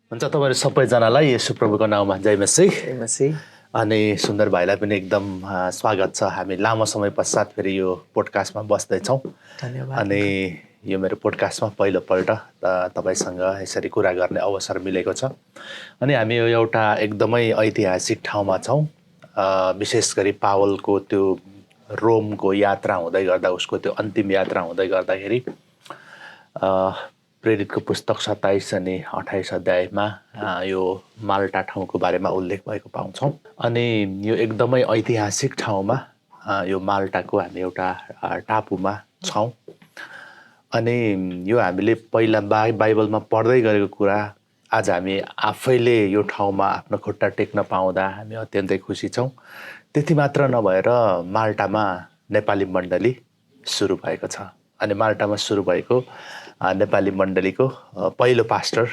हुन्छ तपाईहरु सबैजनालाई येशू प्रभुको नाममा जय मसीह। जय मसीह। अनि सुन्दर भाइलाई पनि एकदम स्वागत छ। हामी लामो समय पश्चात फेरि यो पोडकास्टमा बस्दैछौँ। धन्यवाद। अनि यो मेरो पोडकास्टमा पहिलोपल्ट तपाईसँग यसरी कुरा गर्ने अवसर मिलेको छ। अनि हामी यो एउटा एकदमै ऐतिहासिक ठाउँमा छौँ। विशेष गरी पावलको त्यो रोमको यात्रा हुँदै गर्दा, उसको त्यो अन्तिम यात्रा हुँदै गर्दाखेरि प्रेरितको पुस्तक 27 अनि 28 अध्यायमा यो माल्टा ठाउँको बारेमा उल्लेख भएको पाउँछौँ। अनि यो एकदमै ऐतिहासिक ठाउँमा यो माल्टाको हामी एउटा टापुमा छौँ। अनि यो हामीले पहिला बाइबलमा पढ्दै गरेको कुरा आज हामी आफैले यो ठाउँमा आफ्नो खुट्टा टेक्न पाउँदा हामी अत्यन्तै खुसी छौँ। त्यति मात्र नभएर माल्टामा नेपाली मण्डली सुरु भएको छ। अनि माल्टामा सुरु भएको नेपाली मण्डलीको पहिलो पास्टर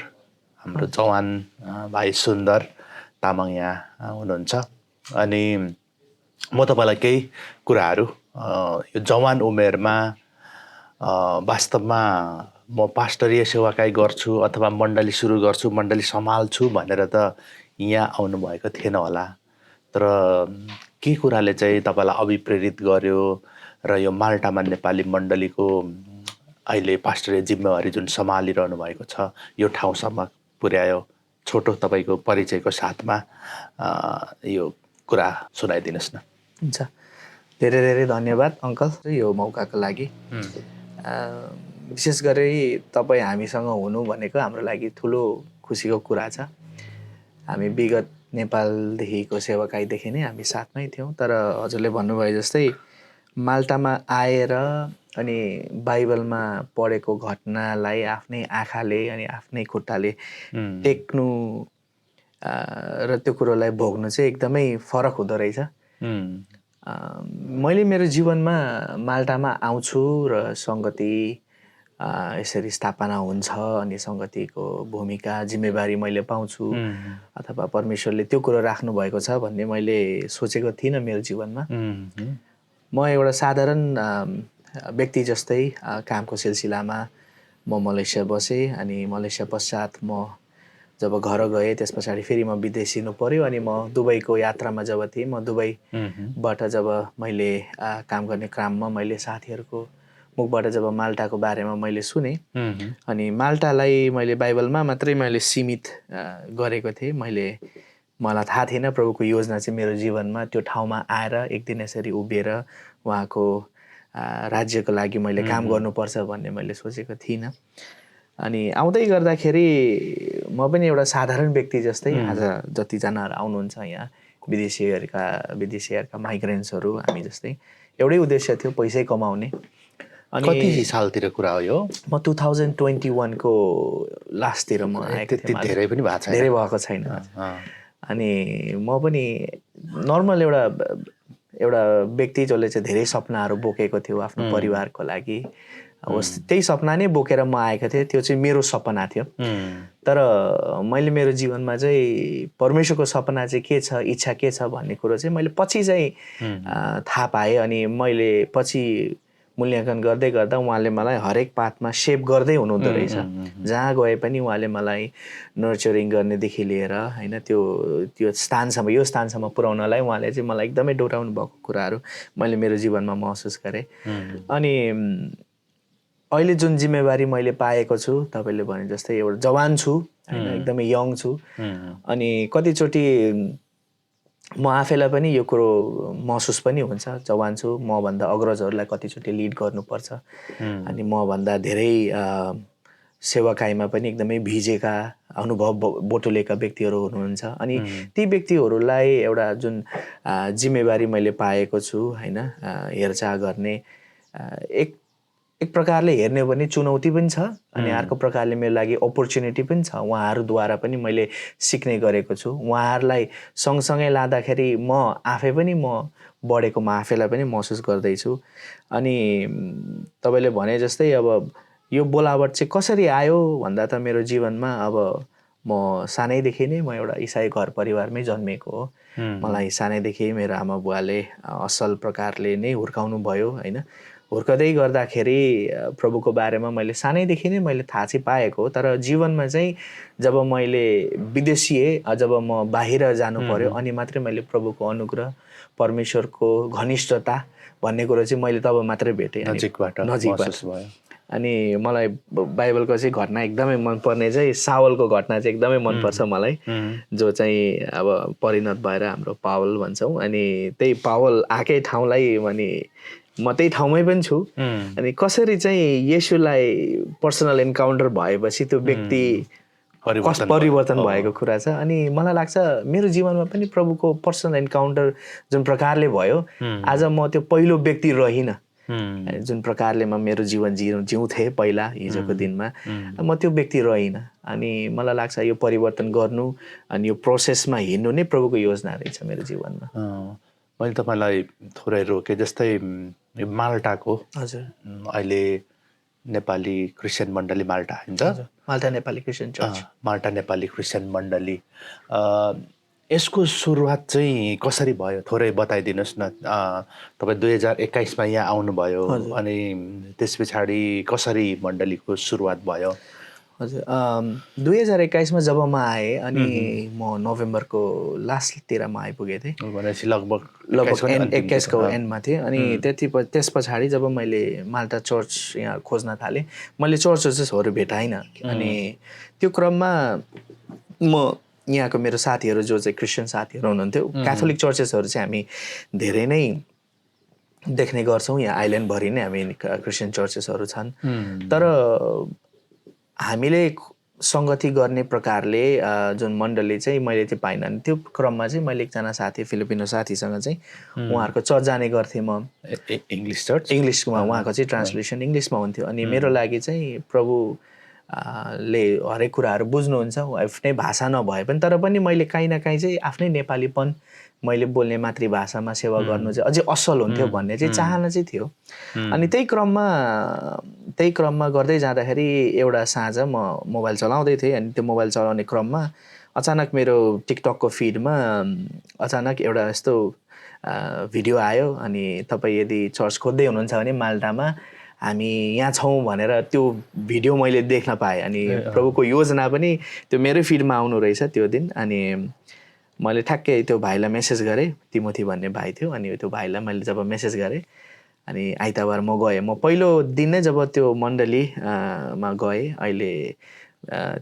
हाम्रो जवान भाइ सुन्दर तामाङ यहाँ हुनुहुन्छ। अनि म तपाईँलाई केही कुराहरू यो जवान उमेरमा वास्तवमा म पास्टरीय सेवाकाई गर्छु अथवा मण्डली सुरु गर्छु, मण्डली सम्हाल्छु भनेर त यहाँ आउनुभएको थिएन होला। तर के कुराले चाहिँ तपाईँलाई अभिप्रेरित गर्यो र यो माल्टामा नेपाली मण्डलीको अहिले पास्टरीय जिम्मेवारी जुन सम्हालिरहनु भएको छ यो ठाउँसम्म पुर्यायो? छोटो तपाईँको परिचयको साथमा यो कुरा सुनाइदिनुहोस् न। हुन्छ, धेरै धेरै धन्यवाद अङ्कल यो मौकाको लागि। विशेष गरी तपाईँ हामीसँग हुनु भनेको हाम्रो लागि ठुलो खुसीको कुरा छ। हामी विगत नेपालदेखिको सेवाकाईदेखि नै हामी साथमै थियौँ। तर हजुरले भन्नुभयो जस्तै माल्टामा आएर अनि बाइबलमा पढेको घटनालाई आफ्नै आँखाले अनि आफ्नै खुट्टाले टेक्नु र त्यो कुरोलाई भोग्नु चाहिँ एकदमै फरक हुँदो रहेछ। मैले मेरो जीवनमा माल्टामा आउँछु र सङ्गति यसरी स्थापना हुन्छ अनि सङ्गतिको भूमिका जिम्मेवारी मैले पाउँछु अथवा परमेश्वरले त्यो कुरो राख्नु भएको छ भन्ने मैले सोचेको थिइनँ मेरो जीवनमा। म एउटा साधारण व्यक्ति जस्तै कामको सिलसिलामा म मलेसिया बसेँ। अनि मलेसिया पश्चात म जब घर गएँ त्यस पछाडि फेरि म विदेशिनु पर्यो। अनि म दुबईको यात्रामा जब थिएँ, म दुबईबाट जब मैले काम गर्ने क्रममा मैले साथीहरूको मुखबाट जब माल्टाको बारेमा मैले सुने अनि माल्टालाई मैले बाइबलमा मात्रै मैले सीमित गरेको थिएँ। मलाई थाहा थिएन प्रभुको योजना चाहिँ मेरो जीवनमा त्यो ठाउँमा आएर एक दिन यसरी उभिएर उहाँको राज्यको लागि मैले काम गर्नुपर्छ भन्ने मैले सोचेको थिइनँ। अनि आउँदै गर्दाखेरि म पनि एउटा साधारण व्यक्ति जस्तै आज जतिजनाहरू आउनुहुन्छ यहाँ विदेशीहरूका माइग्रेन्ट्सहरू हामी जस्तै एउटै उद्देश्य थियो, पैसै कमाउने। अनि कति सालतिर कुरा हो यो? म 2021 को लास्टतिर म आएको थिएँ। धेरै पनि भएको छैन। धेरै भएको छैन। अनि म पनि नर्मल एउटा व्यक्ति जसले चाहिँ धेरै सपनाहरू बोकेको थियो आफ्नो परिवारको लागि। त्यही सपना नै बोकेर म आएको थिएँ। त्यो चाहिँ मेरो सपना थियो। तर मैले मेरो जीवनमा चाहिँ परमेश्वरको सपना चाहिँ के छ, इच्छा के छ भन्ने कुरो चाहिँ मैले पछि चाहिँ थाहा पाएँ। अनि मैले पछि मूल्याङ्कन गर्दै गर्दा उहाँले मलाई हरेक पातमा सेभ गर्दै हुनुहुँदो रहेछ। जहाँ गए पनि उहाँले मलाई नर्चरिङ गर्नेदेखि लिएर होइन त्यो स्थानसम्म, यो स्थानसम्म पुर्याउनलाई उहाँले चाहिँ मलाई एकदमै डोराउनु भएको कुराहरू मैले मेरो जीवनमा महसुस गरेँ। अनि अहिले जुन जिम्मेवारी मैले पाएको छु, तपाईँले भने जस्तै एउटा जवान छु होइन, एकदमै यङ छु। अनि कतिचोटि म आफैलाई पनि यो कुरो महसुस पनि हुन्छ, जवान छु, मभन्दा अग्रजहरूलाई कतिचोटि लिड गर्नुपर्छ। अनि मभन्दा धेरै सेवाकाईमा पनि एकदमै भिजेका अनुभव बटुलेका व्यक्तिहरू हुनुहुन्छ। अनि ती व्यक्तिहरूलाई एउटा जुन जिम्मेवारी मैले पाएको छु होइन, हेरचाह गर्ने एक प्रकारले हेर्ने हो भने चुनौती पनि छ अनि अर्को प्रकारले मेरो लागि अपर्च्युनिटी पनि छ। उहाँहरूद्वारा पनि मैले सिक्ने गरेको छु। उहाँहरूलाई सँगसँगै लाँदाखेरि म आफै पनि म बढेको म आफैलाई पनि महसुस गर्दैछु। अनि तपाईँले भने जस्तै अब यो बोलावट चाहिँ कसरी आयो भन्दा त मेरो जीवनमा अब म सानैदेखि नै म एउटा इसाई घर परिवारमै जन्मेको हो। मलाई सानैदेखि मेरो आमा बुवाले असल प्रकारले नै हुर्काउनु भयो होइन। हुर्कदै गर्दाखेरि प्रभुको बारेमा मैले सानैदेखि नै मैले थाहा चाहिँ पाएको हो, तर जीवनमा चाहिँ जब मैले विदेशिए जब म बाहिर जानु पर्यो अनि मात्रै मैले प्रभुको अनुग्रह, परमेश्वरको घनिष्ठता भन्ने कुरो चाहिँ मैले तब मात्रै भेटेँ। नजिकबाट महसुस भयो। अनि मलाई बाइबलको चाहिँ घटना एकदमै मनपर्ने चाहिँ सावलको घटना चाहिँ एकदमै मनपर्छ मलाई, जो चाहिँ अब परिणत भएर हाम्रो पावल भन्छौँ। अनि त्यही पावल आएकै ठाउँलाई अनि म त्यही ठाउँमै पनि छु। अनि कसरी चाहिँ येशूलाई पर्सनल एन्काउन्टर भएपछि त्यो व्यक्ति परिवर्तन भएको कुरा छ। अनि मलाई लाग्छ मेरो जीवनमा पनि प्रभुको पर्सनल एन्काउन्टर जुन प्रकारले भयो, आज म त्यो पहिलो व्यक्ति रहिनँ जुन प्रकारले म मेरो जीवन जिउँथेँ पहिला हिजोको दिनमा, म त्यो व्यक्ति रहिनँ। अनि मलाई लाग्छ यो परिवर्तन गर्नु अनि यो प्रोसेसमा हिँड्नु नै प्रभुको योजना रहेछ मेरो जीवनमा। मैले तपाईँलाई थोरै रोकेँ, जस्तै यो माल्टाको हजुर अहिले नेपाली क्रिस्चियन मण्डली माल्टा होइन त, माल्टा नेपाली क्रिस्चियन चर्च, माल्टा नेपाली क्रिस्चियन मण्डली, यसको सुरुवात चाहिँ कसरी भयो थोरै बताइदिनुहोस् न। तपाईँ 2021मा यहाँ आउनुभयो, अनि त्यस पछाडि कसरी मण्डलीको सुरुवात भयो? हजुर 2021मा जब म आएँ अनि म नोभेम्बरको लास्टतिरमा आइपुगेँ थिएँ, भनेपछि लगभग 21को एन्डमा थिएँ। अनि त्यस पछाडि जब मैले माल्टा चर्च यहाँ खोज्न थालेँ, मैले चर्चहरू भेटाइनँ। अनि त्यो क्रममा म यहाँको मेरो साथीहरू जो चाहिँ क्रिस्चियन साथीहरू हुनुहुन्थ्यो, क्याथोलिक चर्चेसहरू चाहिँ हामी धेरै नै देख्ने गर्छौँ। यहाँ आइल्यान्डभरि नै हामी क्रिस्चियन चर्चेसहरू छन्, तर हामीले सङ्गति गर्ने प्रकारले जुन मण्डली चाहिँ मैले त्यो पाइनँ। अनि त्यो क्रममा चाहिँ मैले एकजना साथी फिलिपिनो साथीसँग चाहिँ उहाँहरूको चर्च जाने गर्थेँ म। इङ्ग्लिस चर्च, इङ्ग्लिसमा उहाँको चाहिँ ट्रान्सलेसन इङ्ग्लिसमा हुन्थ्यो। अनि मेरो लागि चाहिँ प्रभु ले हरेक कुराहरू बुझ्नुहुन्छ, आफ्नै भाषा नभए पनि, तर पनि मैले काहीँ न काहीँ चाहिँ आफ्नै नेपालीपन मैले बोल्ने मातृभाषामा सेवा गर्नु चाहिँ अझै असल हुन्थ्यो भन्ने चाहिँ चाहना चाहिँ थियो। अनि त्यही क्रममा गर्दै जाँदाखेरि एउटा साँझ म मोबाइल चलाउँदै थिएँ। अनि त्यो मोबाइल चलाउने क्रममा अचानक मेरो टिकटकको फिडमा अचानक एउटा यस्तो भिडियो आयो। अनि तपाईँ यदि चर्च खोज्दै हुनुहुन्छ भने माल्टामा हामी यहाँ छौँ भनेर त्यो भिडियो मैले देख्न पाएँ। अनि प्रभुको योजना पनि त्यो मेरै फिडमा आउनु रहेछ त्यो दिन। अनि मैले ठ्याक्कै त्यो भाइलाई मेसेज गरेँ, तिमोथी भन्ने भाइ थियो। अनि त्यो भाइलाई मैले जब मेसेज गरेँ अनि आइतबार म गएँ। म पहिलो दिन नै जब त्यो मण्डलीमा गएँ, अहिले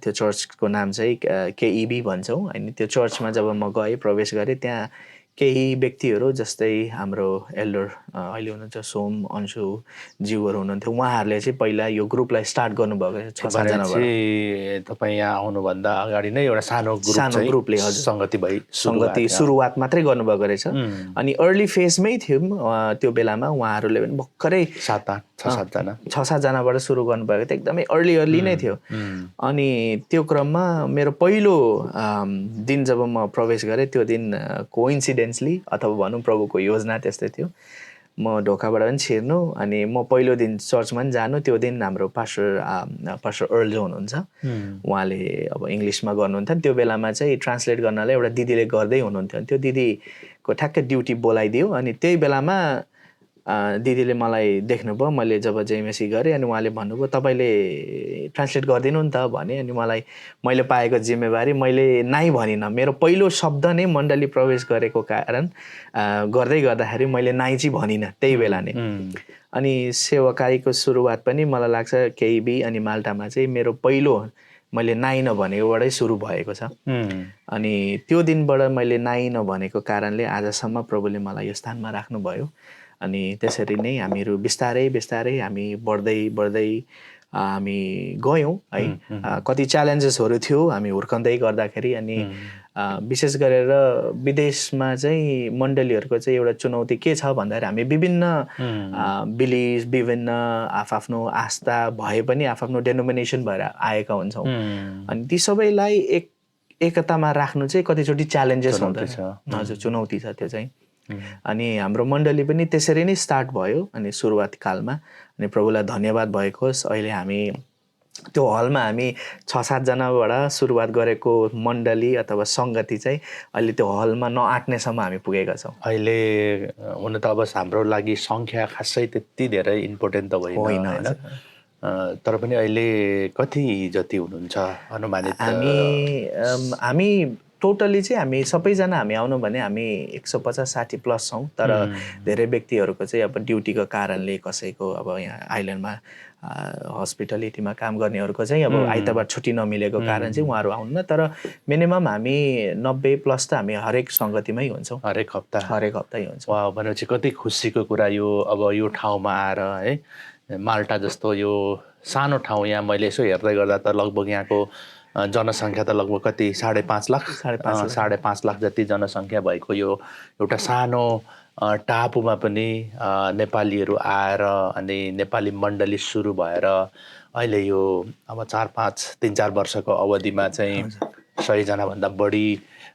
त्यो चर्चको नाम चाहिँ केइबी भन्छौँ। अनि त्यो चर्चमा जब म गएँ, प्रवेश गरेँ, त्यहाँ केही व्यक्तिहरू जस्तै हाम्रो एल्डर अहिले हुनुहुन्छ सोम अंशु ज्यूहरू हुनुहुन्थ्यो, उहाँहरूले चाहिँ पहिला यो ग्रुपलाई स्टार्ट गर्नुभएको 6-7जनाबाट। तपाईँ यहाँ आउनुभन्दा अगाडि नै एउटा सानो ग्रुपले सङ्गति सुरुवात मात्रै गर्नुभएको रहेछ। अनि अर्ली फेजमै थियौँ त्यो बेलामा, उहाँहरूले पनि भर्खरै 6-7जनाबाट सुरु गर्नुभएको थियो, एकदमै अर्ली नै थियो। अनि त्यो क्रममा मेरो पहिलो दिन जब म प्रवेश गरेँ, त्यो दिन कोइन्सिडेन्सली अथवा भनौँ प्रभुको योजना त्यस्तै थियो, म ढोकाबाट पनि छिर्नु अनि म पहिलो दिन चर्चमा पनि जानु। त्यो दिन हाम्रो पास्टर अर्ल जो हुनुहुन्छ, उहाँले अब इङ्ग्लिसमा गर्नुहुन्थ्यो। त्यो बेलामा चाहिँ ट्रान्सलेट गर्नलाई एउटा दिदीले गर्दै हुनुहुन्थ्यो। त्यो दिदीको ठ्याक्कै ड्युटी बोलाइदियो। अनि त्यही बेलामा दिदीले मलाई देख्नुभयो, मैले जब जेएमएसी गरेँ। अनि उहाँले भन्नुभयो तपाईँले ट्रान्सलेट गरिदिनु नि त भने। अनि मैले पाएको जिम्मेवारी मैले नाइ भनिनँ। मेरो पहिलो शब्द नै मण्डली प्रवेश गरेको कारण गर्दै गर्दाखेरि मैले नाइ चाहिँ भनिनँ त्यही बेला नै। अनि सेवाकारीको सुरुवात पनि मलाई लाग्छ केइबी अनि माल्टामा चाहिँ मेरो पहिलो मैले नाइ नभनेकोबाटै सुरु भएको छ। अनि त्यो दिनबाट मैले नाइ नभनेको कारणले आजसम्म प्रभुले मलाई यो स्थानमा राख्नुभयो। अनि त्यसरी नै हामीहरू बिस्तारै हामी बढ्दै हामी गयौँ है। कति च्यालेन्जेसहरू थियो हामी हुर्कँदै गर्दाखेरि। अनि विशेष गरेर विदेशमा चाहिँ मण्डलीहरूको चाहिँ एउटा चुनौती के छ भन्दाखेरि हामी विभिन्न बिलिफ, विभिन्न आफ्नो आस्था भए पनि आफ्नो डेनोमिनेसन भएर आएका हुन्छौँ। अनि ती सबैलाई एकतामा राख्नु चाहिँ कतिचोटि च्यालेन्जेस हुँदछ। हजुर, चुनौती छ त्यो चाहिँ। अनि हाम्रो मण्डली पनि त्यसरी नै स्टार्ट भयो अनि सुरुवात कालमा। अनि प्रभुलाई धन्यवाद भएको होस्, अहिले हामी त्यो हलमा हामी 6-7 जनाबाट सुरुवात गरेको मण्डली अथवा सङ्गति चाहिँ अहिले त्यो हलमा नआट्नेसम्म हामी पुगेका छौँ। अहिले हुन त अब हाम्रो लागि सङ्ख्या खासै त्यति धेरै इम्पोर्टेन्ट त होइन होइन, तर पनि अहिले कति जति हुनुहुन्छ अनुमानित? हामी टोटली चाहिँ हामी सबैजना हामी आउनु भने हामी 150-60 प्लस छौँ। तर धेरै व्यक्तिहरूको चाहिँ अब ड्युटीको कारणले कसैको अब यहाँ आइल्यान्डमा हस्पिटलिटीमा काम गर्नेहरूको चाहिँ अब आइतबार छुट्टी नमिलेको कारण चाहिँ उहाँहरू आउन्न। तर मिनिमम हामी 90 प्लस त हामी हरेक सङ्गतिमै हुन्छौँ, हरेक हप्तै हुन्छौँ। भनेपछि कति खुसीको कुरा यो अब यो ठाउँमा आएर है, माल्टा जस्तो यो सानो ठाउँ, यहाँ मैले यसो हेर्दै गर्दा त लगभग यहाँको जनसङ्ख्या त लगभग कति 5.5 लाख 5.5 लाख जति जनसङ्ख्या भएको यो एउटा सानो टापुमा पनि नेपालीहरू आएर अनि नेपाली मण्डली सुरु भएर अहिले यो अब 3-4 वर्षको अवधिमा चाहिँ 100 जनाभन्दा बढी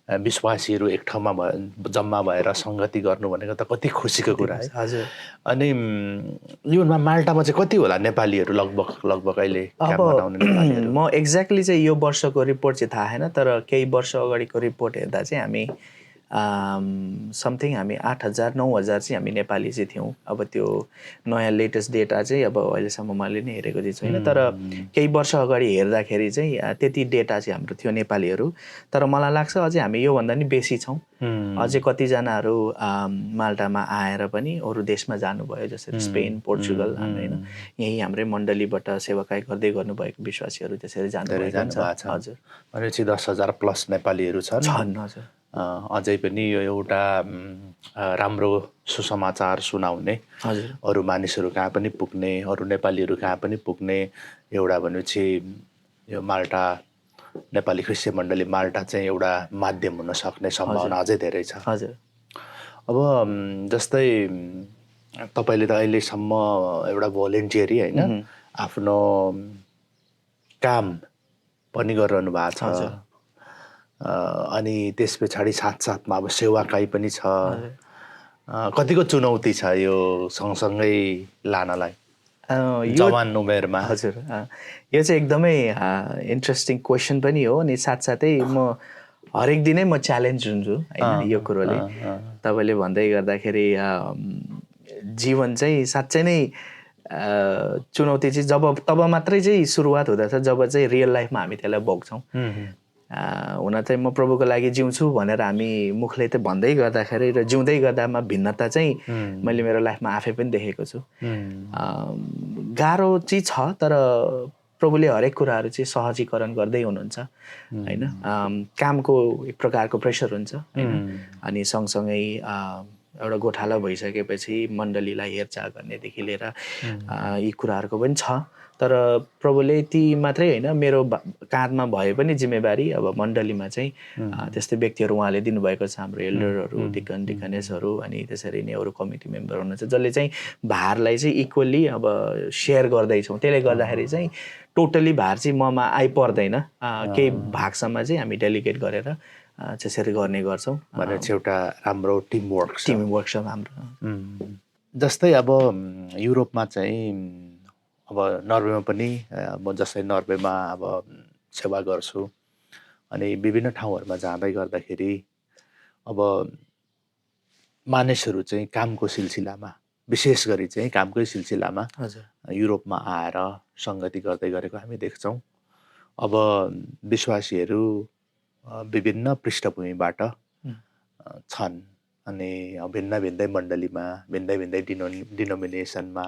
विश्वासीहरू एक ठाउँमा जम्मा भएर सङ्गति गर्नु भनेको त कति खुसीको कुरा है। हजुर। अनि यो माल्टामा चाहिँ कति होला नेपालीहरू लगभग अहिले अब म एक्ज्याक्टली चाहिँ यो वर्षको रिपोर्ट चाहिँ थाहा छैन, तर केही वर्ष अगाडिको रिपोर्ट हेर्दा चाहिँ हामी समथिङ हामी 8,000-9,000 चाहिँ हामी नेपाली चाहिँ थियौँ। अब त्यो नयाँ लेटेस्ट डेटा चाहिँ अब अहिलेसम्म मैले नै हेरेको चाहिँ छैन, तर केही वर्ष अगाडि हेर्दाखेरि चाहिँ त्यति डेटा चाहिँ हाम्रो थियो नेपालीहरू। तर मलाई लाग्छ अझै हामी योभन्दा नि बेसी छौँ। अझै कतिजनाहरू माल्टामा आएर पनि अरू देशमा जानुभयो, जस्तै स्पेन, पोर्चुगल, होइन यहीँ हाम्रै मण्डलीबाट सेवाकाई गर्दै गर्नुभएको विश्वासीहरू त्यसरी जानुभएको छ। हजुर। भनेपछि 10,000 प्लस नेपालीहरू छन्। हजुर। अझै पनि यो एउटा राम्रो सुसमाचार सुनाउने, अरू मानिसहरू कहाँ पनि पुग्ने, अरू नेपालीहरू कहाँ पनि पुग्ने एउटा भनेपछि यो माल्टा नेपाली ख्रिस्टियन मण्डली माल्टा चाहिँ एउटा माध्यम हुन सक्ने सम्भावना अझै धेरै छ। हजुर। अब जस्तै तपाईँले त अहिलेसम्म एउटा भोलिन्टियरी होइन आफ्नो काम पनि गरिरहनु भएको छ, अनि त्यस पछाडि साथसाथमा अब सेवाकाई पनि छ। कतिको चुनौती छ यो सँगसँगै लानलाई जवान उमेरमा? हजुर, यो चाहिँ एकदमै इन्ट्रेस्टिङ क्वेसन पनि हो, अनि साथसाथै म हरेक दिनै म च्यालेन्ज हुन्छु होइन यो कुरोले। तपाईँले भन्दै गर्दाखेरि जीवन चाहिँ साँच्चै नै चुनौती चाहिँ तब मात्रै चाहिँ सुरुवात हुँदछ जब चाहिँ रियल लाइफमा हामी त्यसलाई भोग्छौँ। हुन चाहिँ म प्रभुको लागि जिउँछु भनेर हामी मुखले त भन्दै गर्दाखेरि र जिउँदै गर्दामा भिन्नता चाहिँ मैले मेरो लाइफमा आफै पनि देखेको छु। गाह्रो चाहिँ छ, तर प्रभुले हरेक कुराहरू चाहिँ सहजीकरण गर्दै हुनुहुन्छ होइन। कामको एक प्रकारको प्रेसर हुन्छ होइन, अनि सँगसँगै एउटा गोठाला भइसकेपछि मण्डलीलाई हेरचाह गर्नेदेखि लिएर यी कुराहरूको पनि छ। तर प्रभुले ती मात्रै होइन, मेरो काँधमा भए पनि जिम्मेवारी अब मण्डलीमा चाहिँ त्यस्तै व्यक्तिहरू उहाँले दिनुभएको छ, हाम्रो एल्डरहरू, डिकनेसहरू, अनि त्यसरी नै अरू कमिटी मेम्बर हुनुहुन्छ जसले चाहिँ भारलाई चाहिँ इक्वल्ली अब सेयर गर्दैछौँ। त्यसले गर्दाखेरि चाहिँ टोटली भार चाहिँ ममा आइपर्दैन, केही भागसम्म चाहिँ हामी डेलिगेट गरेर त्यसरी गर्ने गर्छौँ। भनेपछि एउटा राम्रो टिमवर्क छ हाम्रो। जस्तै अब युरोपमा चाहिँ अब नर्वेमा पनि म जस्तै नर्वेमा अब सेवा गर्छु, अनि विभिन्न ठाउँहरूमा जाँदै गर्दाखेरि अब मानिसहरू चाहिँ कामको सिलसिलामा, विशेष गरी चाहिँ कामकै सिलसिलामा युरोपमा आएर सङ्गति गर्दै गरेको हामी देख्छौँ। अब विश्वासीहरू विभिन्न पृष्ठभूमिबाट छन्, अनि भिन्दै मण्डलीमा, भिन्दै डिनोमिनेसनमा,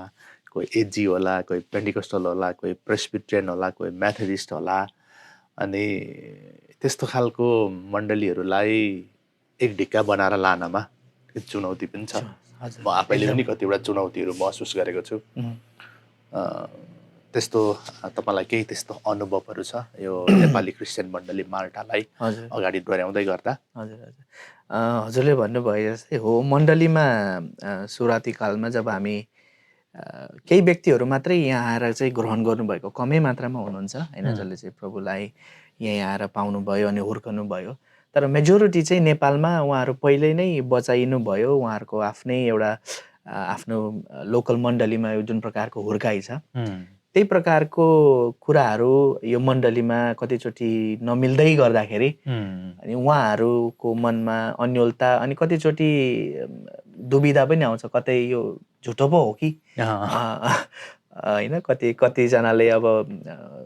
कोही एजी होला, कोही पेन्टिकोस्टल होला, कोही प्रेस्बिटेरियन होला, कोही मेथोडिस्ट होला, अनि त्यस्तो खालको मण्डलीहरूलाई एक ढिक्का बनाएर लानमा चुनौती पनि छ। म आफैले पनि कतिवटा चुनौतीहरू महसुस गरेको छु। त्यस्तो तपाईँलाई केही त्यस्तो अनुभवहरू छ यो नेपाली क्रिस्चियन मण्डली माल्टालाई अगाडि डोर्याउँदै गर्दा? हजुरले भन्नुभयो जस्तै हो, मण्डलीमा सुरुवाती कालमा जब हामी केही व्यक्तिहरू मात्रै यहाँ आएर चाहिँ ग्रहण गर्नुभएको कमै मात्रामा हुनुहुन्छ होइन, जसले चाहिँ प्रभुलाई यहीँ आएर पाउनुभयो अनि हुर्कनु भयो। तर मेजोरिटी चाहिँ नेपालमा उहाँहरू पहिल्यै नै बचाइनु भयो, उहाँहरूको आफ्नै एउटा आफ्नो लोकल मण्डलीमा जुन प्रकारको हुर्काइ छ त्यही प्रकारको कुराहरू यो मण्डलीमा कतिचोटि नमिल्दै गर्दाखेरि अनि उहाँहरूको मनमा अन्योलता अनि कतिचोटि दुविधा पनि आउँछ, कतै यो झुटो पो हो कि होइन। कतिजनाले अब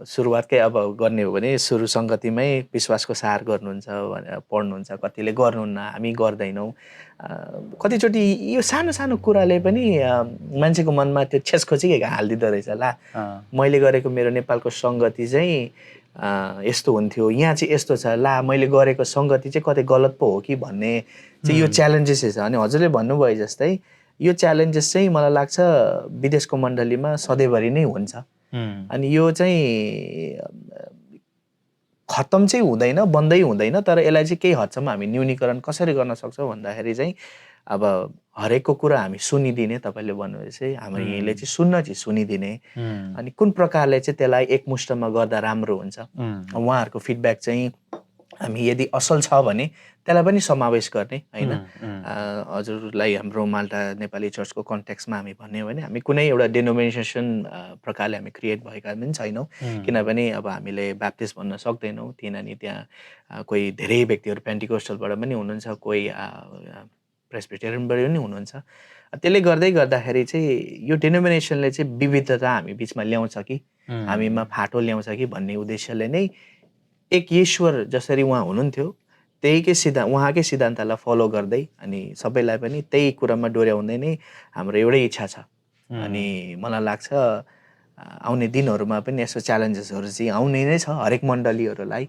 सुरुवातकै अब गर्ने हो भने सुरु सङ्गतिमै विश्वासको सार गर्नुहुन्छ भनेर पढ्नुहुन्छ, कतिले गर्नुहुन्न, हामी गर्दैनौँ। कतिचोटि यो सानो सानो कुराले पनि मान्छेको मनमा त्यो छेसखोचिक हालिदिँदो रहेछ। ला मैले गरेको मेरो नेपालको सङ्गति चाहिँ यस्तो हुन्थ्यो, यहाँ चाहिँ यस्तो छ, ला मैले गरेको सङ्गति चाहिँ कतै गलत पो हो कि भन्ने चाहिँ यो च्यालेन्जेस छ। अनि हजुरले भन्नुभयो जस्तै यो च्यालेन्जेस चाहिँ मलाई लाग्छ विदेशको मण्डलीमा सधैँभरि नै हुन्छ। अनि यो चाहिँ खत्तम चाहिँ हुँदैन, बन्दै हुँदैन, तर यसलाई चाहिँ केही हदसम्म हामी न्यूनीकरण कसरी गर्न सक्छौँ भन्दाखेरि चाहिँ अब हरेकको कुरा हामी सुनिदिने, तपाईँले भन्नुभयो चाहिँ हामीले चाहिँ सुन्न चाहिँ सुनिदिने, अनि कुन प्रकारले चाहिँ त्यसलाई एकमुष्टमा गर्दा राम्रो हुन्छ, उहाँहरूको फिडब्याक चाहिँ हामी यदि असल छ भने त्यसलाई पनि समावेश गर्ने होइन। हजुरलाई हाम्रो माल्टा नेपाली चर्चको कन्टेक्स्टमा हामी भन्यो भने हामी कुनै एउटा डेनोमिनेसन प्रकारले हामी क्रिएट भएका पनि छैनौँ, किनभने अब हामीले ब्याप्टिस्ट भन्न सक्दैनौँ, किनभने त्यहाँ कोही धेरै व्यक्तिहरू पेन्टिकोस्टलबाट पनि हुनुहुन्छ, कोही प्रेस्बिटेरियनबाट पनि हुनुहुन्छ। त्यसले गर्दाखेरि चाहिँ यो डेनोमिनेसनले चाहिँ विविधता हामी बिचमा ल्याउँछ कि हामीमा फाटो ल्याउँछ कि भन्ने उद्देश्यले नै एक ईश्वर जसरी उहाँ हुनुहुन्थ्यो उहाँकै सिद्धान्तलाई फलो गर्दै अनि सबैलाई पनि त्यही कुरामा डोर्याउँदै नै हाम्रो एउटै इच्छा छ। अनि मलाई लाग्छ आउने दिनहरूमा पनि यस्तो च्यालेन्जेसहरू चाहिँ आउने नै छ हरेक मण्डलीहरूलाई,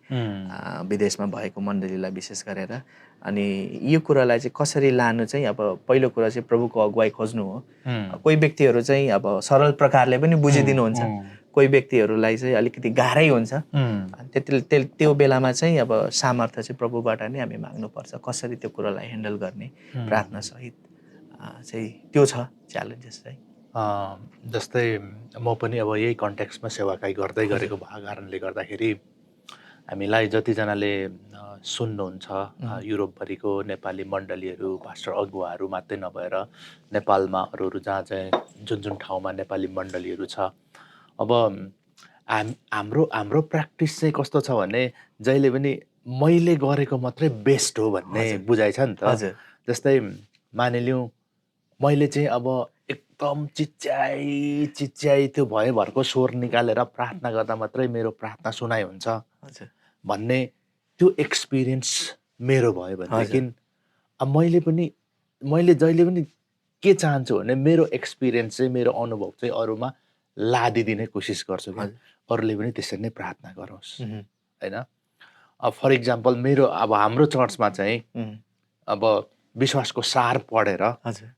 विदेशमा भएको मण्डलीलाई विशेष गरेर। अनि यो कुरालाई चाहिँ कसरी लानु चाहिँ अब पहिलो कुरा चाहिँ प्रभुको अगुवाई खोज्नु हो। कोही व्यक्तिहरू चाहिँ अब सरल प्रकारले पनि बुझिदिनुहुन्छ, कोही व्यक्तिहरूलाई चाहिँ अलिकति गाह्रै हुन्छ। त्यो बेलामा चाहिँ अब सामर्थ्य चाहिँ प्रभुबाट नै हामी माग्नुपर्छ, कसरी त्यो कुरालाई ह्यान्डल गर्ने प्रार्थना सहित चाहिँ त्यो छ च्यालेन्जेस चाहिँ। जस्तै म पनि अब यही कन्टेक्स्टमा सेवाकाई गर्दै गरेको भएको कारणले गर्दाखेरि हामीलाई जतिजनाले सुन्नुहुन्छ युरोपभरिको नेपाली मण्डलीहरू, पास्टर अगुवाहरू मात्रै नभएर नेपालमा अरू जहाँ चाहिँ जुन ठाउँमा नेपाली मण्डलीहरू छ, अब हाम्रो प्र्याक्टिस चाहिँ कस्तो छ भने जहिले पनि मैले गरेको मात्रै बेस्ट हो भन्ने बुझाइ छ नि त। जस्तै मानिलिउँ मैले चाहिँ अब एकदम चिच्याइ त्यो भयभरको स्वर निकालेर प्रार्थना गर्दा मात्रै मेरो प्रार्थना सुनाइ हुन्छ भन्ने त्यो एक्सपिरियन्स मेरो भयो भनेदेखि अब मैले जहिले पनि के चाहन्छु भने मेरो एक्सपिरियन्स चाहिँ, मेरो अनुभव चाहिँ अरूमा लादिदिने कोसिस गर्छु कि अरूले पनि त्यसरी नै प्रार्थना गरोस् होइन। अब फर इक्जाम्पल मेरो अब हाम्रो चर्चमा चाहिँ अब विश्वासको सार पढेर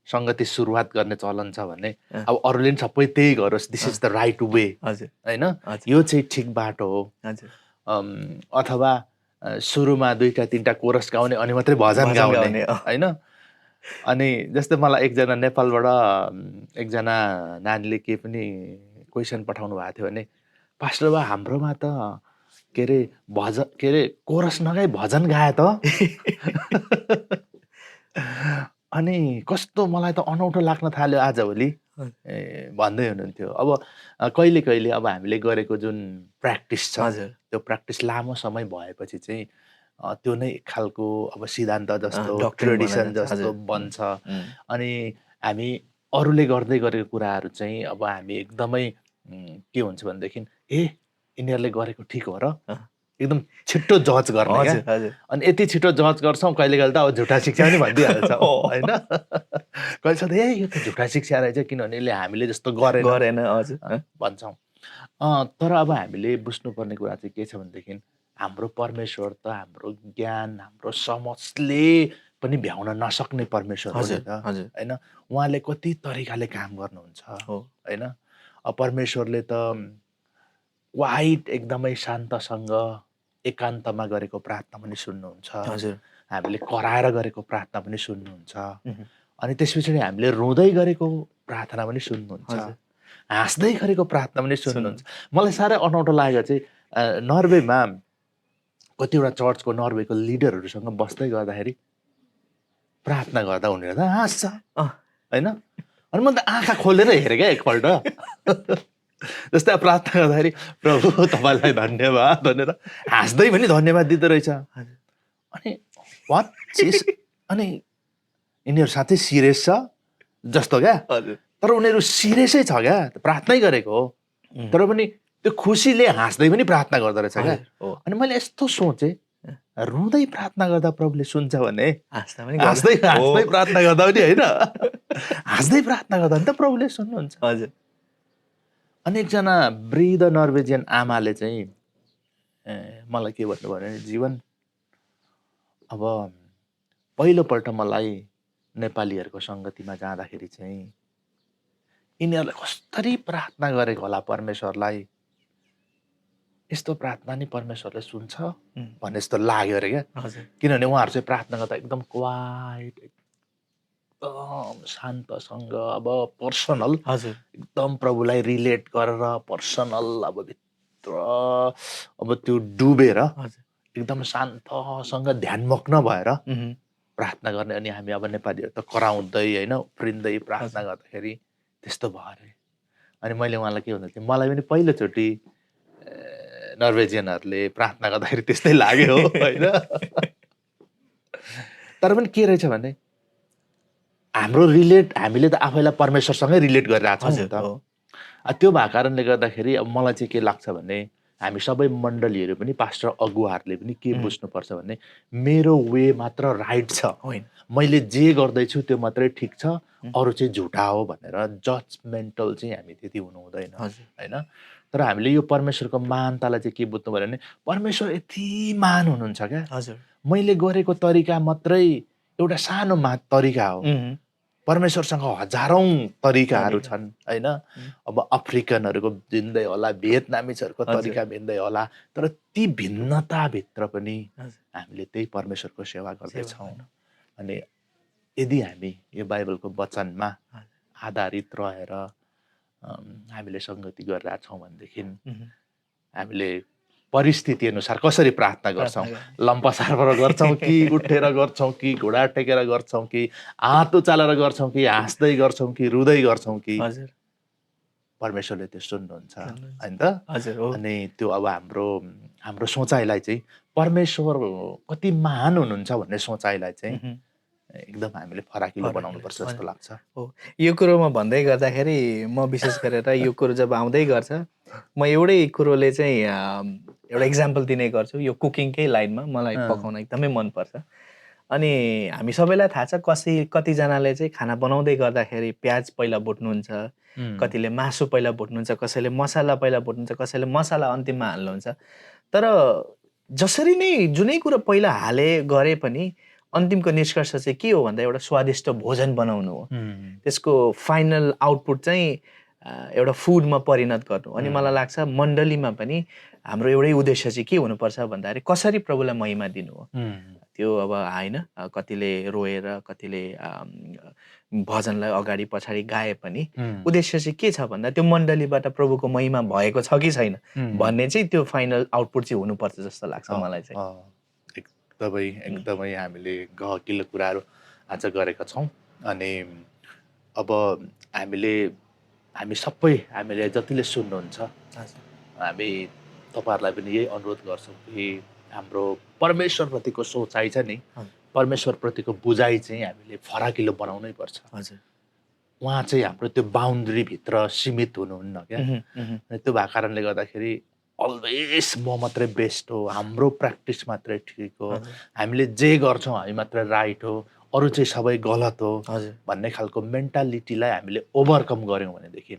सङ्गति सुरुवात गर्ने चलन छ भने अब अरूले पनि सबै त्यही गरोस्, this is the right way होइन, यो चाहिँ ठिक बाटो हो। अथवा सुरुमा 2-3 कोरस गाउने अनि मात्रै भजन गाउने होइन। अनि जस्तै मलाई एकजना नेपालबाट एकजना नानीले के पनि क्वेसन पठाउनु भएको थियो भने, पास्टर बा हाम्रोमा त के अरे कोरस नगाई भजन गाए त अनि कस्तो मलाई त अनौठो लाग्न थाल्यो आजभोलि भन्दै हुनुहुन्थ्यो। अब कहिले अब हामीले गरेको जुन प्र्याक्टिस छ त्यो प्र्याक्टिस लामो समय भएपछि चाहिँ त्यो नै एक खालको अब सिद्धान्त जस्तो ट्रेडिसन जस्तो बन्छ। अनि हामी अरूले गर्दै गरेको कुराहरू चाहिँ अब हामी एकदमै के हुन्छ भनेदेखि यिनीहरूले गरेको ठिक हो र एकदम छिट्टो जज गर्ने क्या। अनि यति छिटो जज गर्छौँ कहिले त अब झुटा शिक्षा पनि भनिदिइहाल्छ होइन। कहिले यो त झुटा शिक्षा रहेछ किनभने यसले हामीले जस्तो गरेन भन्छौँ। तर अब हामीले बुझ्नुपर्ने कुरा चाहिँ के छ भनेदेखि हाम्रो परमेश्वर त हाम्रो ज्ञान, हाम्रो समझले पनि भ्याउन नसक्ने परमेश्वर हो नि त होइन। उहाँले कति तरिकाले काम गर्नुहुन्छ होइन। परमेश्वरले त क्वाइट एकदमै शान्तसँग एकान्तमा गरेको प्रार्थना पनि सुन्नुहुन्छ, हामीले कराएर गरेको प्रार्थना पनि सुन्नुहुन्छ, अनि त्यस पछाडि हामीले रुँदै गरेको प्रार्थना पनि सुन्नुहुन्छ, हाँस्दै गरेको प्रार्थना पनि सुन्नुहुन्छ। मलाई साह्रै अनौठो लाग्यो चाहिँ नर्वेमा कतिवटा चर्चको नर्वेको लिडरहरूसँग बस्दै गर्दाखेरि प्रार्थना गर्दा उनीहरू त हाँस्छ होइन। अनि मैले त आँखा खोलेर हेरेँ क्या एकपल्ट जस्तै अब प्रार्थना गर्दाखेरि प्रभु तपाईँलाई धन्यवाद भनेर हाँस्दै पनि धन्यवाद दिँदो रहेछ। अनि वाट अनि यिनीहरू साँच्चै सिरियस छ जस्तो क्या। तर उनीहरू सिरियसै छ क्या, प्रार्थनै गरेको हो तर पनि त्यो खुसीले हाँस्दै पनि प्रार्थना गर्दो रहेछ क्या। अनि मैले यस्तो सोचेँ, रुँदै प्रार्थना गर्दा प्रभुले सुन्छ भने हाँस्दै प्रार्थना गर्दा पनि होइन, हाँस्दै प्रार्थना गर्दा पनि त प्रभुले सुन्नुहुन्छ। हजुर। अनि एकजना वृद्ध नर्वेजियन आमाले चाहिँ मलाई के भन्नुभयो भने, जीवन अब पहिलोपल्ट मलाई नेपालीहरूको सङ्गतिमा जाँदाखेरि चाहिँ यिनीहरूले कसरी प्रार्थना गरेको होला परमेश्वरलाई, यस्तो प्रार्थना नि परमेश्वरले सुन्छ भन्ने जस्तो लाग्यो अरे क्या। किनभने उहाँहरू चाहिँ प्रार्थना गर्दा एकदम क्वाइट, एकदम शान्तसँग, अब पर्सनल, एकदम प्रभुलाई रिलेट गरेर पर्सनल, अब भित्र अब त्यो डुबेर एकदम शान्तसँग ध्यानमग्न भएर प्रार्थना गर्ने। अनि हामी अब नेपालीहरू त कराउँदै होइन उफ्रिँदै प्रार्थना गर्दाखेरि त्यस्तो भयो अरे। अनि मैले उहाँलाई के भन्दा थिएँ, मलाई पनि पहिलोचोटि नर्वेजियनहरूले प्रार्थना गर्दाखेरि त्यस्तै लाग्यो होइन। तर पनि के रहेछ भने हामीले त आफैलाई परमेश्वरसँगै रिलेट गरिरहेको छौँ नि त। त्यो भएको कारणले गर्दाखेरि अब मलाई चाहिँ के लाग्छ भने हामी सबै मण्डलीहरू पनि पास्टर अगुवाहरूले पनि के बुझ्नुपर्छ भने मेरो वे मात्र राइट छ, मैले जे गर्दैछु त्यो मात्रै ठिक छ, अरू चाहिँ झुटा हो भनेर जजमेन्टल चाहिँ हामी त्यति हुनु हुँदैन होइन। तर हामीले यो परमेश्वरको महानतालाई चाहिँ के बुझ्नु पर्यो भने परमेश्वर यति महान हुनुहुन्छ क्या। मैले गरेको तरिका मात्रै एउटा सानो तरिका हो, परमेश्वरसँग हजारौं तरिकाहरू छन् होइन। अब अफ्रिकनहरूको भिन्दै होला, भियतनामिजहरूको तरिका भिन्दै होला, तर ती भिन्नताभित्र पनि हामीले त्यही परमेश्वरको सेवा गर्दैछौँ। अनि यदि हामी यो बाइबलको वचनमा आधारित रहेर हामीले सङ्गति गरिरहेछौँ भनेदेखि हामीले परिस्थिति अनुसार कसरी प्रार्थना गर्छौँ, लम्पसारबाट गर्छौँ कि उठेर गर्छौँ कि घुँडा टेकेर गर्छौँ कि हात उचालेर गर्छौँ कि हाँस्दै गर्छौँ कि रुँदै गर्छौँ कि परमेश्वरले त्यो सुन्नुहुन्छ होइन त। अनि त्यो अब हाम्रो सोचाइलाई चाहिँ परमेश्वर कति महान हुनुहुन्छ भन्ने सोचाइलाई चाहिँ एकदम हामीले फराकिलो बनाउनुपर्छ जस्तो लाग्छ। हो, यो कुरोमा भन्दै गर्दाखेरि म विशेष गरेर यो कुरो जब आउँदै गर्छ म एउटै कुरोले चाहिँ एउटा इक्जाम्पल दिने गर्छु। यो कुकिङकै लाइनमा मलाई पकाउन एकदमै मनपर्छ। अनि हामी सबैलाई थाहा छ कतिजनाले चाहिँ खाना बनाउँदै गर्दाखेरि प्याज पहिला भुट्नुहुन्छ, कतिले मासु पहिला भुट्नुहुन्छ, कसैले मसला पहिला भुट्नुहुन्छ, कसैले मसला अन्तिममा हाल्नुहुन्छ। तर जसरी नै जुनै कुरो पहिला गरे पनि अन्तिमको निष्कर्ष चाहिँ के हो भन्दा एउटा स्वादिष्ट भोजन बनाउनु हो। त्यसको फाइनल आउटपुट चाहिँ एउटा फुडमा परिणत गर्नु। अनि मलाई लाग्छ मण्डलीमा पनि हाम्रो एउटै उद्देश्य चाहिँ के हुनुपर्छ भन्दाखेरि कसरी प्रभुलाई महिमा दिनु हो। त्यो अब होइन, कतिले रोएर कतिले भजनलाई अगाडि पछाडि गाए पनि उद्देश्य चाहिँ के छ भन्दा त्यो मण्डलीबाट प्रभुको महिमा भएको छ कि छैन भन्ने चाहिँ त्यो फाइनल आउटपुट चाहिँ हुनुपर्छ जस्तो लाग्छ मलाई चाहिँ। एकदमै हामीले गहकिलो कुराहरू आज गरेका छौँ। अनि अब हामी सबै हामीले जतिले सुन्नुहुन्छ हामी तपाईँहरूलाई पनि यही अनुरोध गर्छौँ कि हाम्रो परमेश्वरप्रतिको सोचाइ छ नि, परमेश्वरप्रतिको बुझाइ चाहिँ हामीले फराकिलो बनाउनै पर्छ। उहाँ चाहिँ हाम्रो त्यो बााउन्ड्रीभित्र सीमित हुनुहुन्न क्या। त्यो भएको कारणले गर्दाखेरि अलवेज म मात्रै बेस्ट हो, हाम्रो प्र्याक्टिस मात्रै ठिक हो, हामीले जे गर्छौँ हामी मात्रै राइट हो, अरू चाहिँ सबै गलत हो भन्ने खालको मेन्टालिटीलाई हामीले ओभरकम गऱ्यौँ भनेदेखि।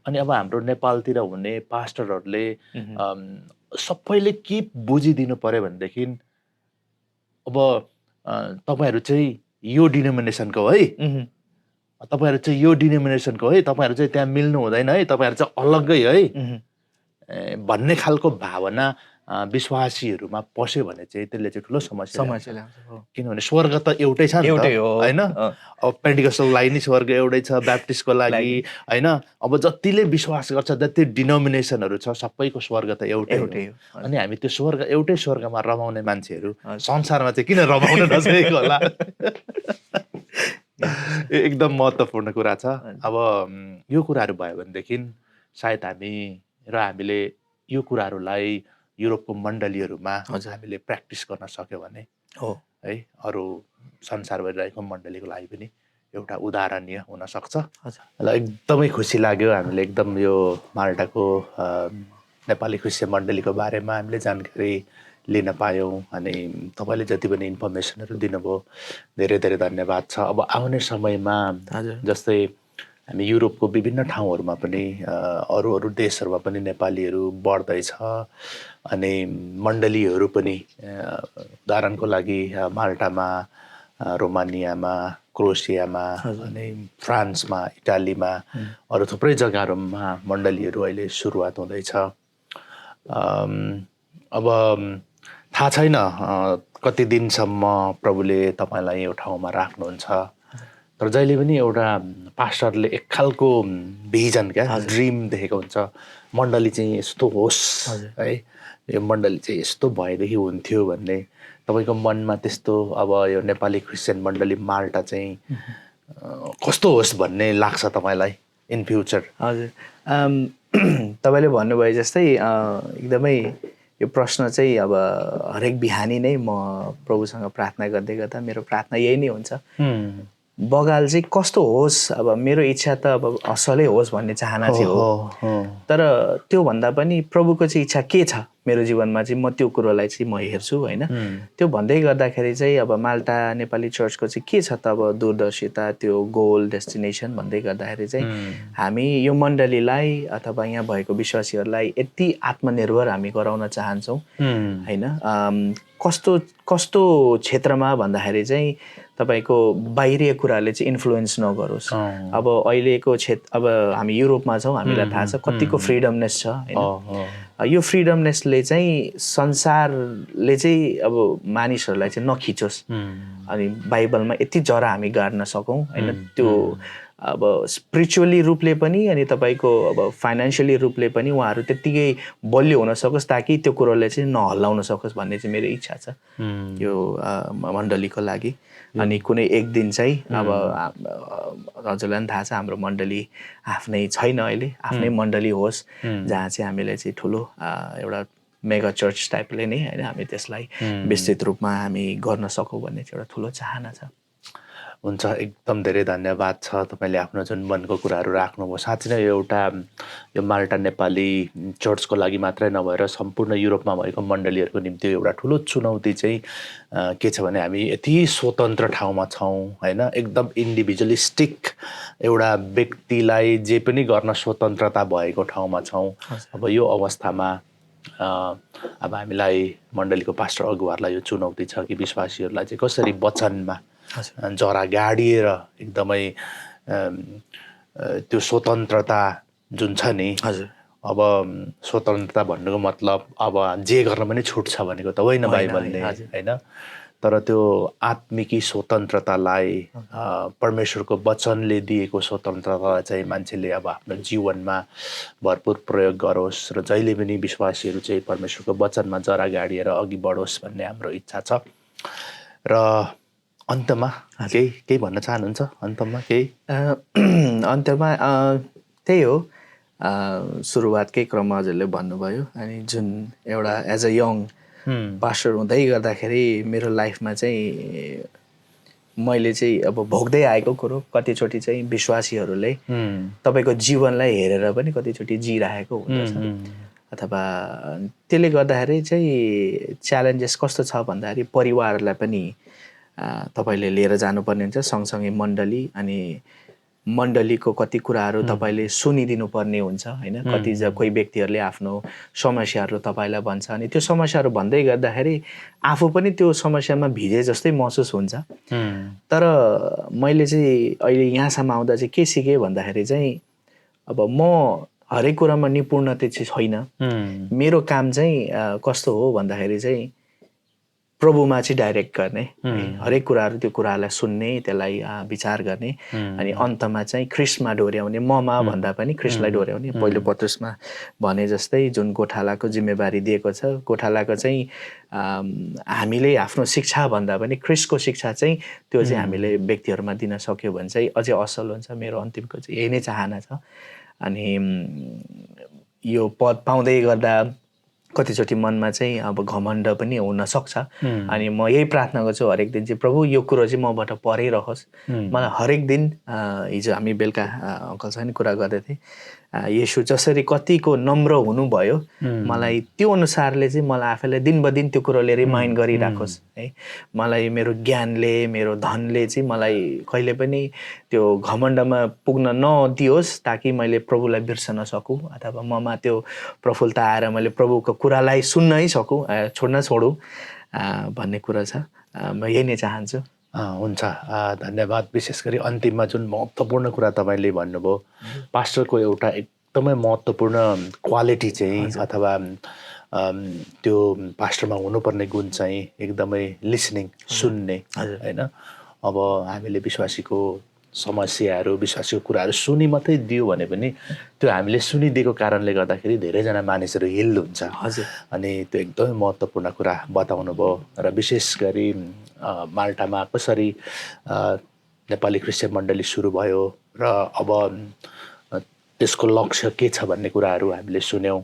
अनि अब हाम्रो नेपालतिर हुने पास्टरहरूले सबैले के बुझिदिनु पर्यो भनेदेखि अब तपाईँहरू चाहिँ यो डिनोमिनेसनको है, तपाईँहरू चाहिँ यो डिनोमिनेसनको है, तपाईँहरू चाहिँ त्यहाँ मिल्नु हुँदैन है, तपाईँहरू चाहिँ अलग्गै है भन्ने खालको भावना विश्वासीहरूमा पस्यो भने चाहिँ त्यसले चाहिँ ठुलो समस्या ल्याउँछ। किनभने स्वर्ग त एउटै छ नि त होइन। अब पेन्टिकस्टललाई नि स्वर्ग एउटै छ, ब्याप्टिस्टको लागि होइन। अब जतिले विश्वास गर्छ, जति डिनोमिनेसनहरू छ सबैको स्वर्ग त एउटै हो। अनि हामी त्यो एउटै स्वर्गमा रमाउने मान्छेहरू संसारमा चाहिँ किन रमाउन नसकेको होला। एकदम महत्त्वपूर्ण कुरा छ। अब यो कुराहरू भयो भनेदेखि सायद हामीले यो कुराहरूलाई युरोपको मण्डलीहरूमा हजुर। हामीले प्र्याक्टिस गर्न सक्यो भने हो है अरू संसारभरि रहेको मण्डलीको लागि पनि एउटा उदाहरणीय हुनसक्छ। हजुर। ल एकदमै खुसी लाग्यो हामीले एकदम यो माल्टाको नेपाली क्रिस्चियन मण्डलीको बारेमा हामीले जानकारी लिन पायौँ अनि तपाईँले जति पनि इन्फर्मेसनहरू दिनुभयो धेरै धेरै धन्यवाद छ। अब आउने समयमा हजुर। जस्तै हामी युरोपको विभिन्न ठाउँहरूमा पनि अरू अरू देशहरूमा पनि नेपालीहरू बढ्दैछ अनि मण्डलीहरू पनि उदाहरणको लागि माल्टामा, रोमानियामा, क्रोएसियामा अनि फ्रान्समा, इटालीमा अरू थुप्रै जग्गाहरूमा मण्डलीहरू अहिले सुरुवात हुँदैछ। अब थाहा छैन कति दिनसम्म प्रभुले तपाईँलाई यो ठाउँमा राख्नुहुन्छ, तर जहिले पनि एउटा पास्टरले एक खालको भिजन ड्रिम देखेको हुन्छ मण्डली चाहिँ यस्तो होस् है, यो मण्डली चाहिँ यस्तो भएदेखि हुन्थ्यो भन्ने। तपाईँको मनमा त्यस्तो अब यो नेपाली क्रिस्चियन मण्डली माल्टा चाहिँ कस्तो होस् भन्ने लाग्छ तपाईँलाई इन फ्युचर? हजुर, तपाईँले भन्नुभयो जस्तै एकदमै यो प्रश्न चाहिँ अब हरेक बिहानी नै म प्रभुसँग प्रार्थना गर्दै गर्दा मेरो प्रार्थना यही नै हुन्छ, बगाल चाहिँ कस्तो होस्। अब मेरो इच्छा त अब असलै होस् भन्ने चाहना चाहिँ हो, तर त्योभन्दा पनि प्रभुको चाहिँ इच्छा के छ मेरो जीवनमा चाहिँ म त्यो कुरोलाई चाहिँ म हेर्छु होइन। त्यो भन्दै गर्दाखेरि चाहिँ अब माल्टा नेपाली चर्चको चाहिँ के छ त अब दूरदर्शिता, त्यो गोल डेस्टिनेसन भन्दै गर्दाखेरि चाहिँ हामी यो मण्डलीलाई अथवा यहाँ भएको विश्वासीहरूलाई यति आत्मनिर्भर हामी गराउन चाहन्छौँ होइन। कस्तो क्षेत्रमा भन्दाखेरि चाहिँ तपाईँको बाहिरी कुराले चाहिँ इन्फ्लुएन्स नगरोस्। अब अहिलेको अब हामी युरोपमा छौँ, हामीलाई थाहा छ कतिको फ्रिडमनेस छ होइन। यो फ्रिडमनेसले चाहिँ संसारले चाहिँ अब मानिसहरूलाई चाहिँ नखिचोस् अनि बाइबलमा यति जरा हामी गाड्न सकौँ होइन। त्यो अब स्पिरिचुअली रूपले पनि अनि तपाईँको अब फाइनेन्सियली रूपले पनि उहाँहरू त्यत्तिकै बलियो हुन सकोस् ताकि त्यो कुरोले चाहिँ नहल्लाउन सकोस् भन्ने चाहिँ मेरो इच्छा छ यो मण्डलीको लागि। अनि कुनै एक दिन चाहिँ अब हजुरलाई पनि थाहा छ हाम्रो मण्डली आफ्नै छैन अहिले, आफ्नै मण्डली होस् जहाँ चाहिँ हामीले चाहिँ ठुलो एउटा मेगा चर्च टाइपले नै होइन हामी त्यसलाई विस्तृत रूपमा हामी गर्न सकौँ भन्ने चाहिँ एउटा ठुलो चाहना छ। हुन्छ, एकदम धेरै धन्यवाद छ तपाईँले आफ्नो जुन मनको कुराहरू राख्नुभयो। साँच्चै नै यो माल्टा नेपाली चर्चको लागि मात्रै नभएर सम्पूर्ण युरोपमा भएको मण्डलीहरूको निम्ति एउटा ठुलो चुनौती चाहिँ के छ भने हामी यति स्वतन्त्र ठाउँमा छौँ होइन, एकदम इन्डिभिजुअलिस्टिक एउटा व्यक्तिलाई जे पनि गर्न स्वतन्त्रता भएको ठाउँमा छौँ। अब यो अवस्थामा अब हामीलाई मण्डलीको पास्टर अगुवाहरूलाई यो चुनौती छ कि विश्वासीहरूलाई चाहिँ कसरी वचनमा जरा गाडिएर एकदमै त्यो स्वतन्त्रता जुन छ नि, अब स्वतन्त्रता भन्नुको मतलब अब जे गर्न पनि छुट छ भनेको त होइन बाइबलले होइन, तर त्यो आत्मिकी स्वतन्त्रतालाई परमेश्वरको वचनले दिएको स्वतन्त्रतालाई चाहिँ मान्छेले अब आफ्नो जीवनमा भरपुर प्रयोग गरोस् र जहिले पनि विश्वासीहरू चाहिँ परमेश्वरको वचनमा जरा गाडिएर अघि बढोस् भन्ने हाम्रो इच्छा छ। र अन्तमा केही भन्न चाहनुहुन्छ? अन्तमा अन्तमा त्यही हो, सुरुवातकै क्रममा हजुरले भन्नुभयो अनि जुन एउटा एज अ यङ पास्टर हुँदै गर्दाखेरि मेरो लाइफमा चाहिँ मैले चाहिँ अब भोग्दै आएको कुरो कतिचोटि चाहिँ विश्वासीहरूले तपाईँको जीवनलाई हेरेर पनि कतिचोटि जिराखेको हुँदछ अथवा त्यसले गर्दाखेरि चाहिँ च्यालेन्जेस कस्तो छ भन्दाखेरि परिवारलाई पनि तपाईँले लिएर जानुपर्ने हुन्छ, सँगसँगै मण्डली अनि मण्डलीको कति कुराहरू तपाईँले सुनिदिनु पर्ने हुन्छ होइन। कोही व्यक्तिहरूले आफ्नो समस्याहरू तपाईँलाई भन्छ अनि त्यो समस्याहरू भन्दै गर्दाखेरि आफू पनि त्यो समस्यामा भिजे जस्तै महसुस हुन्छ। तर मैले चाहिँ अहिले यहाँसम्म आउँदा चाहिँ के सिकेँ भन्दाखेरि चाहिँ अब म हरेक कुरामा निपुणता चाहिँ छैन। मेरो काम चाहिँ कस्तो हो भन्दाखेरि चाहिँ प्रभुमा चाहिँ डाइरेक्ट गर्ने, हरेक कुराहरू त्यो कुरालाई सुन्ने, त्यसलाई विचार गर्ने अनि अन्तमा चाहिँ ख्रिस्टमा डोर्याउने, ममा भन्दा पनि ख्रिस्टलाई डोर्याउने। पहिलो पत्रुसमा भने जस्तै जुन गोठालाको जिम्मेवारी दिएको छ, गोठालाको चाहिँ हामीले आफ्नो शिक्षा भन्दा पनि ख्रिस्टको शिक्षा चाहिँ त्यो चाहिँ हामीले व्यक्तिहरूमा दिन सक्यो भने चाहिँ अझै असल हुन्छ। मेरो अन्तिमको चाहिँ यही नै चाहना छ अनि यो पद पाउँदै गर्दा कतिचोटि मनमा चाहिँ अब घमण्ड पनि हुन सक्छ। अनि म यही प्रार्थना गर्छु हरेक दिन चाहिँ प्रभु यो कुरो चाहिँ मबाट परै रहोस्। मलाई हरेक दिन हिजो हामी बेलुका अङ्कलसँग नि कुरा गर्दै थिएँ, येशू जसरी कतिको नम्र हुनुभयो मलाई त्यो अनुसारले चाहिँ मलाई आफैलाई दिन ब दिन त्यो कुरोले रिमाइन्ड गरिराखोस् है। मलाई मेरो ज्ञानले मेरो धनले चाहिँ मलाई कहिले पनि त्यो घमण्डमा पुग्न नदियोस्, ताकि मैले प्रभुलाई बिर्सन सकूँ अथवा ममा त्यो प्रफुल्लता आएर मैले प्रभुको कुरालाई सुन्नै सकूँ, छोडौँ भन्ने कुरा छ। म यही नै चाहन्छु। हुन्छ, धन्यवाद। विशेष गरी अन्तिममा जुन महत्त्वपूर्ण कुरा तपाईँले भन्नुभयो, पास्टरको एउटा एकदमै महत्त्वपूर्ण क्वालिटी चाहिँ अथवा त्यो पास्टरमा हुनुपर्ने गुण चाहिँ एकदमै लिसनिङ, सुन्ने होइन। अब हामीले विश्वासीको समस्याहरू विश्वासीको कुराहरू सुनि मात्रै दियो भने पनि त्यो हामीले सुनिदिएको कारणले गर्दाखेरि धेरैजना मानिसहरू हिल हुन्छ। अनि त्यो एकदमै महत्त्वपूर्ण कुरा बताउनु भयो। र विशेष गरी माल्टामा कसरी नेपाली क्रिस्चियन मण्डली सुरु भयो र अब त्यसको लक्ष्य के छ भन्ने कुराहरू हामीले सुन्यौँ।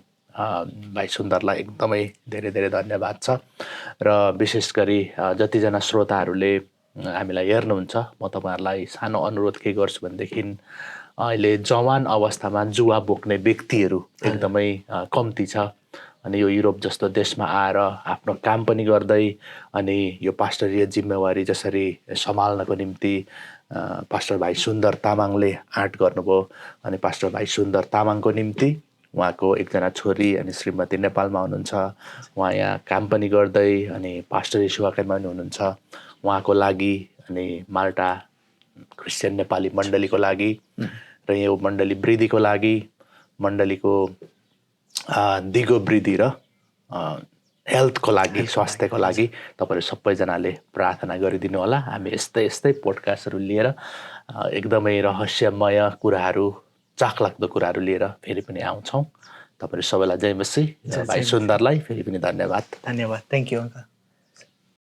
भाइ सुन्दरलाई एकदमै धेरै धेरै धन्यवाद छ। र विशेष गरी जतिजना श्रोताहरूले हामीलाई हेर्नुहुन्छ, म तपाईँहरूलाई सानो अनुरोध के गर्छु भनेदेखि अहिले जवान अवस्थामा जुवा बोक्ने व्यक्तिहरू एकदमै कम्ती छ। अनि यो युरोप जस्तो देशमा आएर आफ्नो काम पनि गर्दै अनि यो पास्टरीय जिम्मेवारी जसरी सम्हाल्नको निम्ति पास्टर भाइ सुन्दर तामाङले आँट गर्नुभयो। अनि पास्टर भाइ सुन्दर तामाङको निम्ति उहाँको एकजना छोरी अनि श्रीमती नेपालमा हुनुहुन्छ, उहाँ यहाँ काम पनि गर्दै अनि पास्टरी सेवाकाईमा पनि हुनुहुन्छ। उहाँको लागि अनि माल्टा क्रिस्चियन नेपाली मण्डलीको लागि र यो मण्डली वृद्धिको लागि, मण्डलीको दिगो वृद्धि र हेल्थको लागि, स्वास्थ्यको लागि तपाईँहरू सबैजनाले प्रार्थना गरिदिनु होला। हामी यस्तै यस्तै पोडकास्टहरू लिएर एकदमै रहस्यमय कुराहरू, चाखलाग्दो कुराहरू लिएर फेरि पनि आउँछौँ। तपाईँहरू सबैलाई जय मसीह। भाइ सुन्दरलाई फेरि पनि धन्यवाद। Thank you uncle.